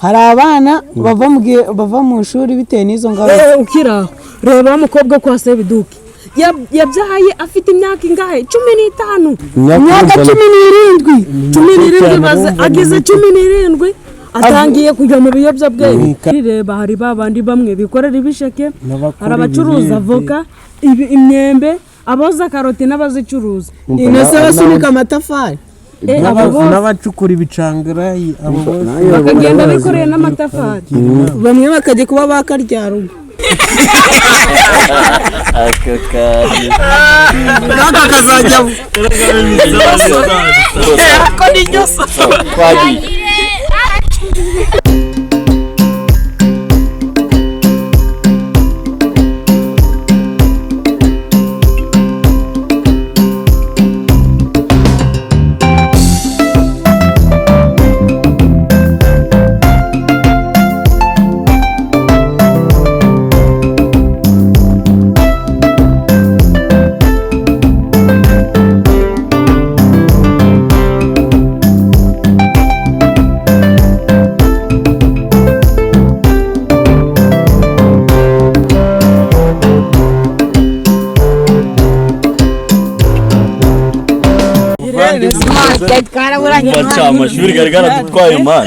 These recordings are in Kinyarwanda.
Hari abana bava mu ishuri bitewe n'izo ngaruka. Ukiri aho, reba wa mukobwa kwa Sebiduke yabyaye afite imyaka ingahe? 15. Imyaka 17. 17, baze agize 17 atangiye kujya mu biyobyabwenge. Reba, hari ba bandi bamwe bikorera ibisheke, hari abacuruza avoka, imyembe, aboza karoti n'abazicuruza. Inose basunika amatafari. Aba bose n'abacukura ibicangarayi, abo bose bakagenda bikoreye n'amatafari. Bamwe bakajya kuba bakaryarugo. Aka kantu Naka kazajyamo. Ko ni nyoso. Twagiye. Baca amashuri gari garadutwaye, man.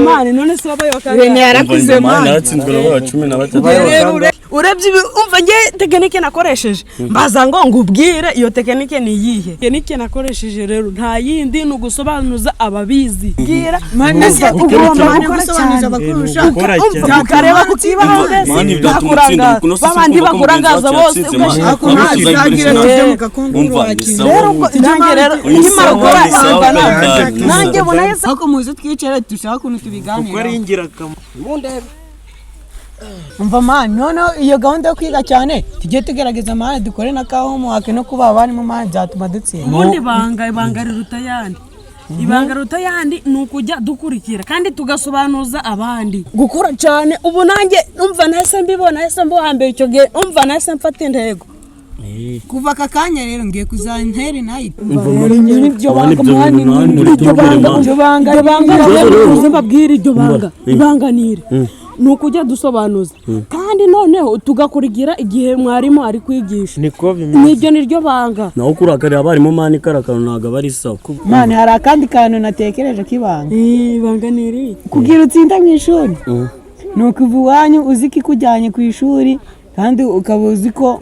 Man, none se wabaye wakangahe? Rene yarakuze. Man, Man. naratsinzwe na 13. Rero urebye ibi, umva, nge technique nakoresheje, mbaza ngo ngubwire iyo technique ni iyihe. Technique nakoresheje rero nta yindi, ni ugusobanuza ababizi. Bwira Man, ugomba man, gukora gusobanuza cyane. abakurusha. Gukora Umva, cyane. ukareba ku kibaho mbese Man, byatuma utsinda. bakurangaza, Kuno si babandi kumva ko mugenzi bakurangaza wacu bose yatsinze, man. ugashyira Ako ntazagira tujye mu gakongoro. Umva, ni Wakina. sawa. Rero ubwo nanjye rero Uyu nkimara sawa, gukora ni sawa, ihangana kaka. nanjye mbona yese. Ariko muze twicare dushaka ukuntu kuko ari tubiganiraho. ingirakamaro. Umva man, noneho iyo gahunda yo kwiga cyane, tujye tugerageza man, dukore na ka homework no kuba abarimu, man, byatuma dutsinda. Ubundi ibanga, ibanga riruta ayandi, ibanga riruta ayandi ni ukujya dukurikira kandi tugasobanuza abandi, gukura cyane. Ubu nanjye umva nahise mbibona, nahise mbuhambere icyo gihe, umva nahise mfata intego. Kuva aka kanya rero ngiye kuzantera inayiti. Iryo Man, banga, ibyo man, bintu, man, iryo muri banga, man. Iryo banga. Iryo banga Ikibazo rero- rero mbabwire, iryo banga, ibanga nire ni ukujya dusobanuza kandi noneho tugakurikira igihe mwarimu ari kwigisha. Niko bimeze. Niryo niryo banga. Naho kurakarira abarimu, man, kariya kantu ntabwo aba ari sawa. Man, hari akandi kantu natekereje k'ibanga. Ibanga ni irihe? Kugira utsinda mu ishuri ni ukuva iwanyu uzi ko ikujyanye ku ishuri, kandi ukaba uzi ko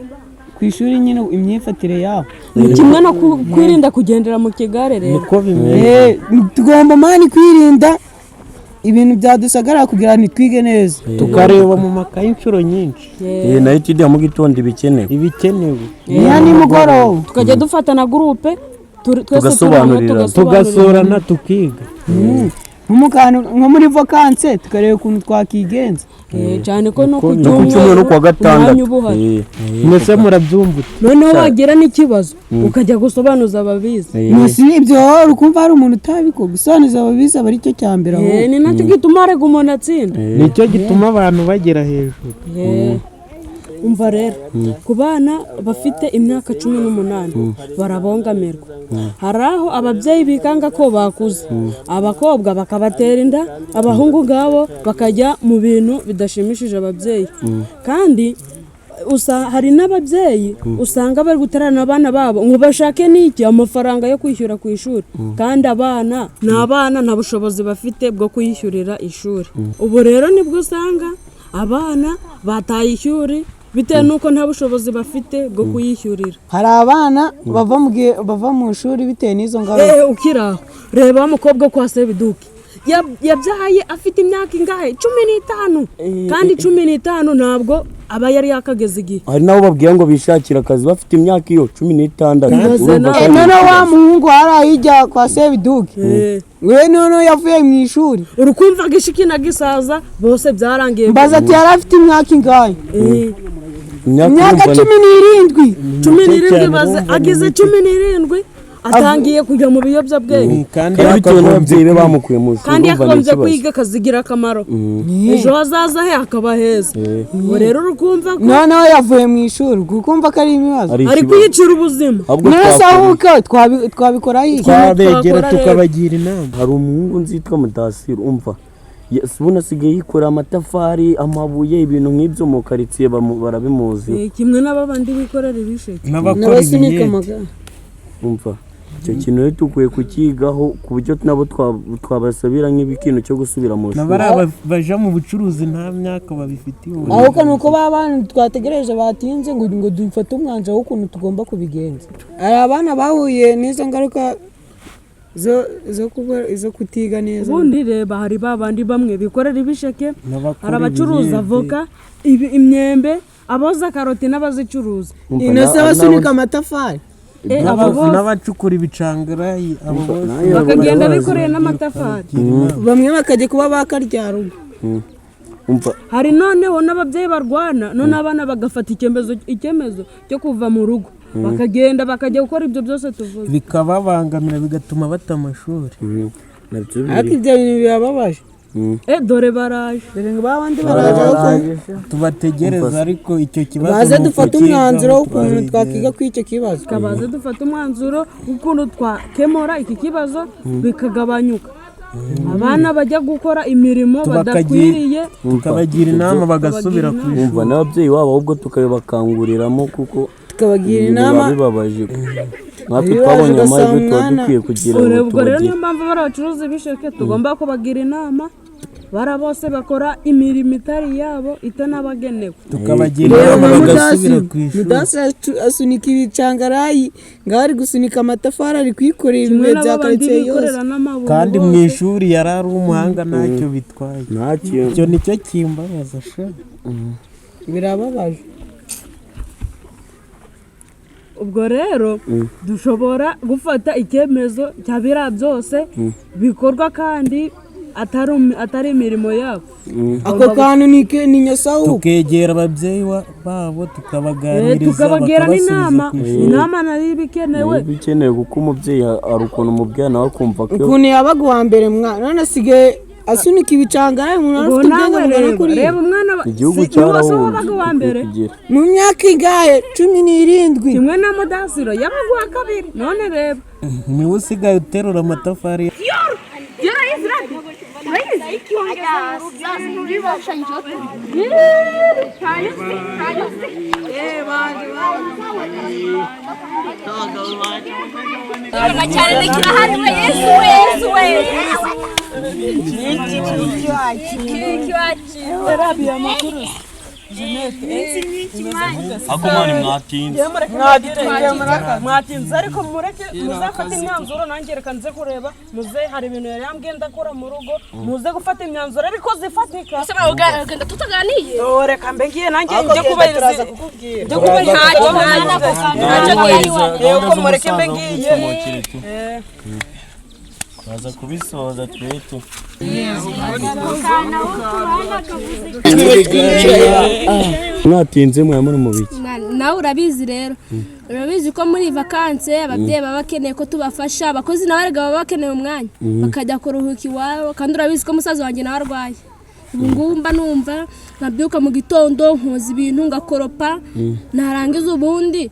ku ishuri nyine imyifatire yaho. Ni kimwe no kwirinda kugendera mu kigare rero. Niko bimeze. Tugomba man kwirinda ibintu byadusagara kugira ngo twige neza. Tukareba mu makaye inshuro nyinshi. Nayo étude ya mu gitondo ibikenewe. Ibikenewe. Niya nimugoroba. Tukajya dufata na groupe twese turi hamwe. Tugasobanurira. Tugasurana, tukiga. Nko mu kantu nko muri vacances, tukareba ukuntu twakigenza. Cyane ko no ku No ku cyumweru no kuwa umwanya gatandatu. uba uhari. Mbese murabyumva ute? Noneho wagira n'ikibazo ukajya gusobanuza ababizi. Gusa ibyo wowe ukumva hari umuntu utabikora, gusobanuza ababizi aba aricyo cya mbere ahubwo. Ni nacyo gituma harega umuntu atsinda. Nicyo gituma abantu bagera hejuru. Umva rero, ku bana bafite imyaka 18 barabongamirwa. Hari aho ababyeyi bikanga ko bakuze, abakobwa bakabatera inda, abahungu ngabo bakajya mu bintu bidashimishije ababyeyi. Kandi hari n'ababyeyi usanga bari guterana abana babo ngo bashake n'iki? Amafaranga yo kwishyura ku ishuri, kandi abana ni abana, nta bushobozi bafite bwo kuyishyurira ishuri. Ubu rero nibwo usanga abana bataye ishuri bitewe n'uko nta bushobozi bafite bwo kuyishyurira. Hari abana bava mu ishuri bitewe n'izo ngaruka. Ukiri aho, reba wa mukobwa kwa Sebiduke yabyaye afite imyaka ingahe? 15. Kandi 15 ntabwo aba yari yakageze igihe. Hari n'abo babwira ngo bishakire akazi bafite imyaka iyo 16. Ibaze Urumva nawe. ko ari Noneho wa ikibazo. muhungu hari ahijya kwa Sebiduke, we noneho yavuye mu ishuri. Urukumva gishiki na gisaza bose byarangiye. Mbaza ati yari afite imyaka ingahe? Imyaka Imyaka urumva 17. 17 cyane, baze urumva ni agize mike. 17 atangiye kujya mu biyobyabwenge. Kandi Kandi bitewe yakagombye n'ababyeyi be bamukuye mu ishuri. Kandi Urumva ni yakagombye ikibazo. kwiga akazigira akamaro, ejo hazaza he hakaba heza. Ubu rero urukumva ko Noneho yavuye mu ishuri, kukumva ko ari ibibazo. Ari ari ikibazo. kwiyicira ubuzima. Ahubwo None se twakora ahubwo twabikora hirya? Twabegera Twakora rero. tukabagira inama. Hari umuhungu nzitwa Mutasiru, umva, Ubundi asigaye yikorera amatafari, amabuye, ibintu nk'ibyo mu karitsiye barabimuzi. Kimwe n'ababandi bikorera ibisheke. N'abakora N'abasunika ibiyede. amagare. Umva, icyo kintu rero dukwiye kukigaho ku buryo nabo twabasabira nk'ikintu cyo gusubira mu ishuri. N'abari aba baja mu bucuruzi nta myaka babifitiye ubu. Ahubwo ni uko ba bana twategereje batinze ngo dufate umwanzuro w'ukuntu tugomba kubigenza. Hari abana bahuye n'izo ngaruka zo kutiga neza. Ubundi reba, hari ba bandi bamwe bikorera ibisheke, N'abakora hari abacuruza ibiyede. avoka, imyembe, aboza karoti n'abazicuruza. Umva, Inose hari abasunika amatafari. Abo bose N'abacukura ibicangarayi, abo bose. Nayo bakagenda barabazi. bikoreye n'amatafari. Bamwe bakajya kuba bakaryarugo. Umva. Hari noneho n'ababyeyi barwana, none abana bagafata icyemezo cyo kuva mu rugo, bakagenda bakajya gukora ibyo byose tuvuze. Bikababangamira, bigatuma bata amashuri. Nabyo Ariko biri. ibyo bintu birababaje. Dore baraje. Dore ngo ba bandi baraje aho Tubategereza, ariko icyo kibazo baze ni dufate ukukigaho, umwanzuro w'ukuntu tukabigenza. twakiga kuri icyo kibazo. Tukabaze dufate umwanzuro w'ukuntu twakemura iki kibazo bikagabanyuka, abana bajya gukora imirimo badakwiriye. Tukabagira inama bagasubira ku ishuri. Umva, n'ababyeyi babo ahubwo tukabibakanguriramo kuko Tukabagira ibintu inama. biba bibabaje. Natwe Bibabaje, twabonye ugasanga amahirwe tuba umwana- dukwiye kugira ngo Ubwo rero tubagire. niyo mpamvu bari abacuruza ibisheke tugomba kubagira inama, bara bose bakora imirimo itari iyabo, itanabagenewe. Tukabagira Reba inama nka bagasubira Mudasi ku ishuri. Mudasi asunika ibicangarayi, ngaho ari gusunika amatafari, ari kwikorera Kimwe ibibuye bya n'abandi karitsiye yose. bikorera n'amabuye Kandi mu bose. ishuri yari ari umuhanga, ntacyo bitwaye. Nta kintu. Icyo nicyo kimbabaza sha. Birababaje. Ubwo rero dushobora gufata icyemezo cya biriya byose bikorwa kandi atari imirimo yabo. Ako kantu ni nyasawu. Tukegera ababyeyi babo, tukabaganiriza, Tukabagira bakabasubiza n'inama. ku ishuri. Inama nayo iba ikenewe. Niba ikenewe, kuko umubyeyi hari ukuntu umubwira nawe akumva ko Ukuntu yabaga uwa mbere mwana, none asigaye asunika ibicangarayi, umuntu Ubwo afite ubwenge nawe bungana reba kuriya. Reba umwana Igihugu ni wose cyarahombye, wabaga uwa mbere. dukwiye kugira. Mu myaka ingahe? 17. Kimwe na Mudasiro yabaga uwa kabiri, none reba. Niwe usigaye uterura amatafari. Cyane kirahari we, Yesu we, Yesu we. Ako mani mwatinze. Mwatinze, ariko mureke muzafate imyanzuro. Nanjye reka nze kureba muze, hari ibintu yari yambwiye ndakora mu rugo. Muze gufata imyanzuro ariko zifatika. Ugenda tutaganiye? Oh, reka mbe ngiye nanjye njye kubahiriza Turaza kukubwira. Njye kubahiriza. Ntacyo Ntacyo. Uko mureke mbe ngiye. Baza kubisoza twetu. Mwatinze, mwaba muri mu biki? Nawe urabizi rero, urabizi ko muri vakanse ababyeyi baba bakeneye ko tubafasha, abakozi nabo erega baba bakeneye umwanya bakajya kuruhuka iwabo. Kandi urabizi ko musaza wanjye nawe arwaye. Ubu ngubu mba numva nkabyuka mu gitondo, nkoza ibintu, ngakoropa, narangiza ubundi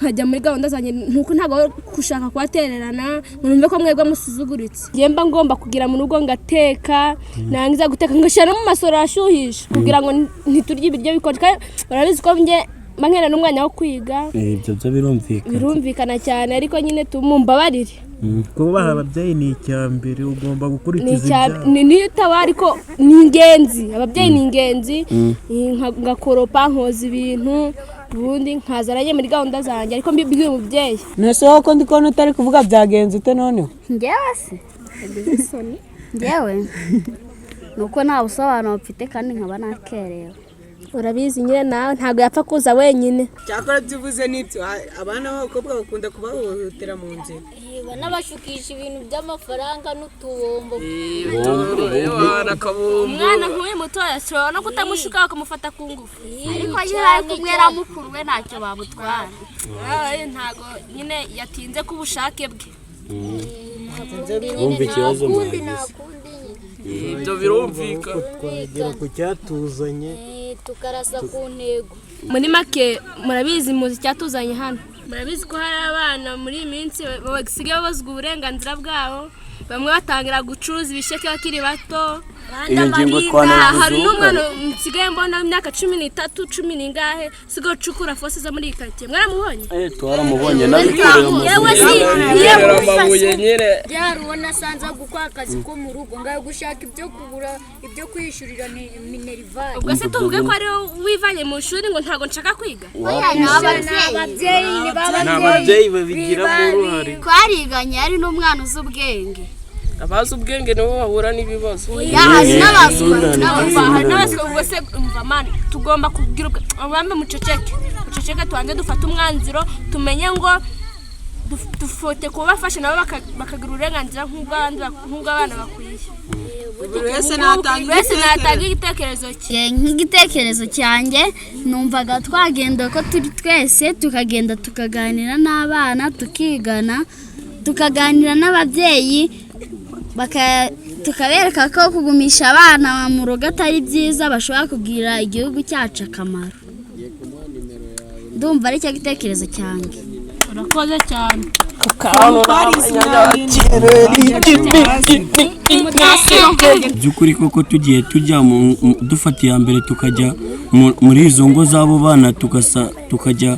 nkajya muri gahunda zanjye. Ntuko ntabwo ari gushaka kubatererana ngo numve ko mwebwe musuzuguritse. Njye mba ngomba kugira mu rugo ngateka, narangiza guteka ngashyira no mu masoro ashyuhisha kugira ngo ntiturye ibiryo bikonje. Kandi urabizi ko njye mba nkeneye n'umwanya wo kwiga. Ibyo byo birumvikana. Birumvikana cyane, ariko nyine tumumbabarire. Kubaha ababyeyi ni icya mbere, ugomba Ni gukurikiza ibyabo. Niyo utaba, ariko ni ingenzi, ababyeyi ni ingenzi. Ngakoropa, nkoza ibintu, ubundi nkaza nanjye muri gahunda zanjye, ariko mbibwiye umubyeyi. Nese wowe ko ndi kubona utari kuvuga, byagenze ute noneho? Njyewe se yagize isoni, njyewe ni uko nta busobanuro mfite kandi nkaba nakerewe. Urabizi nyine nawe ntabwo yapfa kuza wenyine. Cyakora byivuze n'ibyo, abana b'abakobwa bakunda kubahohotera mu nzira. Banabashukisha ibintu by'amafaranga n'utubombo. Umwana nk'uyu mutoya ashobora no kutamushuka bakamufata ku ngufu. Ariko nyine ari kumwe na mukuru we ntacyo bamutwara. Ntabwo nyine yatinze ku bushake bwe. Bumva ikibazo Kundi mwagize. nta kundi nyine. Ibyo birumvikana. Twagera ku cyatuzanye. Tukarasa ku ntego. Muri make murabizi, muzi icyatuzanye hano. Murabizi ko hari abana muri iyi minsi basigaye babazwa uburenganzira bwabo. Bamwe batangira gucuruza ibisheke bakiri bato. Iyo ngingo Hari twanayivuzeho n'umwana kare. nsigaye mbona w'imyaka 13, cumi n'ingahe, usigaye ucukura fose zo muri iyi karitsiye. Mwaramubonye? Twaramubonye, n'abikorera amabuye. Yewe si Yikorera amabuye nyine. Byari uwo nasanze gukora akazi ko mu rugo, ngaho gushaka ibyo kugura, ibyo kwishyurira minerivare. Ubwo se tuvuge ko ariwe wivanye mu ishuri ngo ntabwo nshaka kwiga? Oya, ni ababyeyi. Ni ababyeyi babigiramo uruhare. Twariganye, ari n'umwana uzi ubwenge. Abazi ubwenge nibo bahura n'ibibazo. Oya, hari n'abaswa, Umva, hari n'abaswa. Ubwo se umva mani, tugomba kubwira abambe muceceke, muceceke, tubanze dufate umwanzuro, tumenye ngo dufote kubafasha nabo bakagira uburenganzira nk'ubw'abana bakwiye. Buri wese natanga Buri wese natanga igitekerezo cye. Nk'igitekerezo cyanjye, numvaga twagenda ko turi twese, tukagenda tukaganira n'abana, tukigana, tukaganira n'ababyeyi, tukabereka ko kugumisha abana mu rugo atari byiza, bashobora kugirira igihugu cyacu akamaro. Ndumva aricyo gitekerezo cyanjye. Urakoze cyane. By'ukuri koko tugiye tujya dufata iya mbere, tukajya muri izo ngo z'abo bana, tugasa tukajya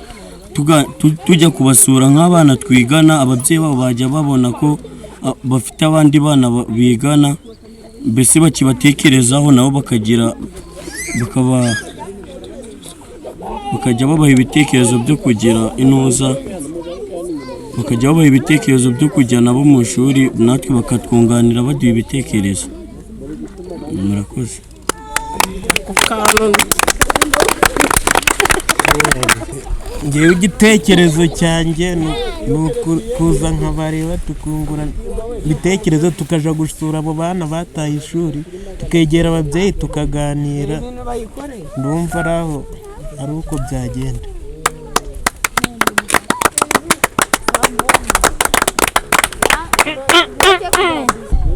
tujya kubasura nk'abana twigana, ababyeyi babo bajya babona ko bafite abandi bana bigana, mbese bakibatekerezaho, nabo bakagira bakaba bakajya babaha ibitekerezo byo kugira intuza, bakajya babaha ibitekerezo byo kujya nabo mu ishuri, natwe bakatwunganira baduha ibitekerezo. Murakoze. Ngewe igitekerezo cyanjye ni kuza nkabareba, tukungurana ibitekerezo, tukaja gusura abo bana bataye ishuri, tukegera ababyeyi tukaganira. Ndumva ari aho ari uko byagenda.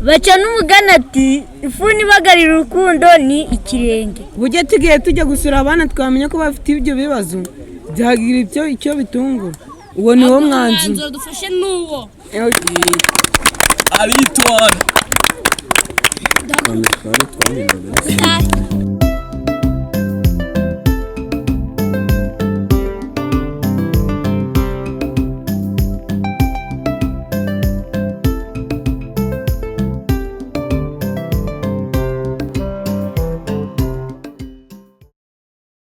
Baca n'umugani ati ifuni ibagarira urukundo ni ikirenge. Bujye tugiye tujya gusura abana, twamenya ko bafite ibyo bibazo, byagira ibyo icyo bitungura. Uwo ni wo mwanzuro. Umwanzuro dufashe n'uwo. Aritwara. Twari twahembaga.